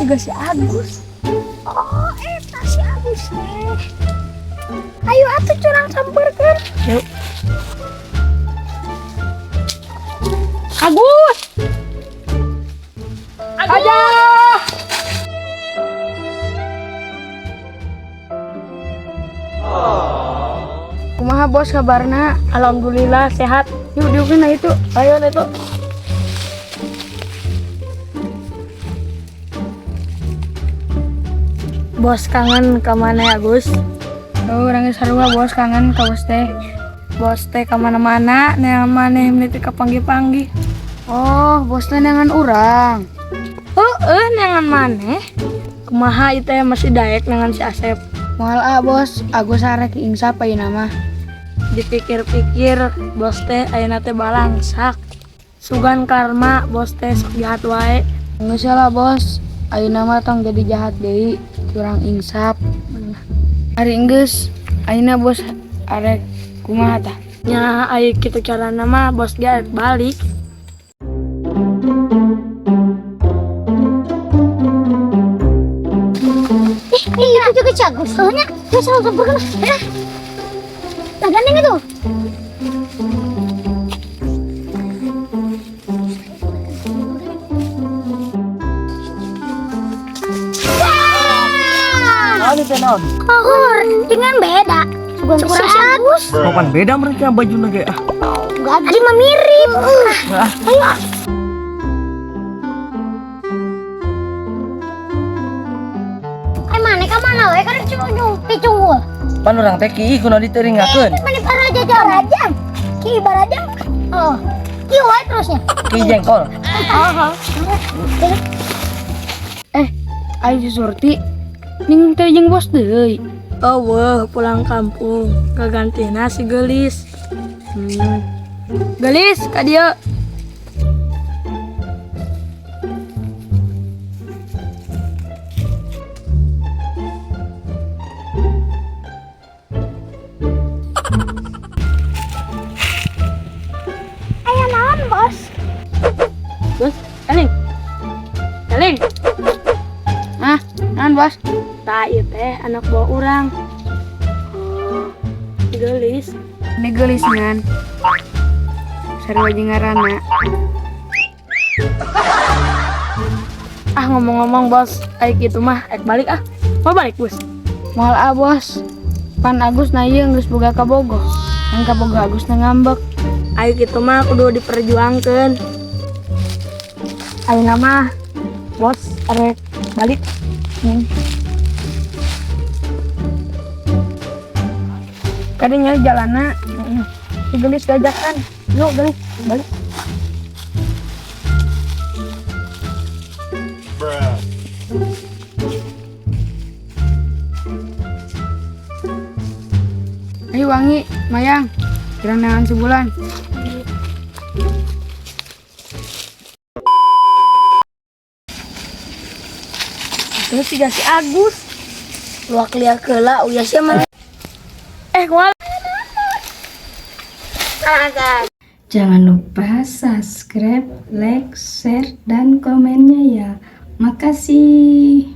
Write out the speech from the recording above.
Siga si Agus. Oh, eta si Agus teh. Ayo atuh curang samperkeun. Yuk. Agus. Aja. Kumaha, Bos, kabarna? Alhamdulillah sehat. Yuk diukeun nah itu. Ayo itu. Bos kangen ka mana ya, Gus? Oh, urang geus sarua, Bos, kangen ka bos teh. Bos teh ka mana-mana, neangan maneh meni teu kapanggih-panggih. Oh, bos teh neangan urang. Heeh, neangan maneh. Kumaha itu teh masih daek neangan si Asep? Moal ah, Bos, Agus arek insap ayeuna mah. Dipikir-pikir bos teh ayeuna teh balangsak. Sugan karma bos teh sok jahat wae. Geus lah, Bos, ayeuna mah tong jadi jahat deui, kurang insap. Ari enggeus, ayeuna bos arek kumaha tah? Nya aya kitu carana mah bos ge arek balik. Ih, itu juga si Agus. Soalnya dia selalu samperkeun. Eh. Nah, gandeng itu. Naon itu, naon? Oh, dengan beda. Sugan si Agus. Kapan beda mereka baju ge ah. Enggak, tadi mah mirip. Ah. Ayo. Eh, mana ka mana we kan cungul. Pan urang teh ki kudu diteuringakeun. Mana para barajang. Ki barajang. Oh. Ki wae terusnya. Ki jengkol. Oh. Eh, ayo si Surti. Ning teh jeung bos deui. Oh, pulang kampung. Kagantina si Gelis. Gelis, ka dieu. Aya naon, Bos? Gus, eling. Eling. Ah, naon, Bos? Tah ieu teh anak buah urang. Oh, si Gelis. Ini geulis ngan. Sarua jeung ngaranna. Ah, ngomong-ngomong bos, ayo kitu mah, ayo balik ah. Mau balik, Bos? Moal ah, Bos. Pan Agus na ieu geus boga kabogoh. Yang kabogoh Agus na ngambek. Ayo kitu mah kudu diperjuangkeun. Ayeuna mah bos arek balik. Kadinya jalanna. Si Gelis diajakan. Yuk, Gelis, balik. Ayo Wangi, Mayang. Kira neangan sebulan. Terus tiga si Agus. Luak liak heula uya sia mah. Eh, kumaha? Jangan lupa subscribe, like, share, dan komennya ya. Makasih.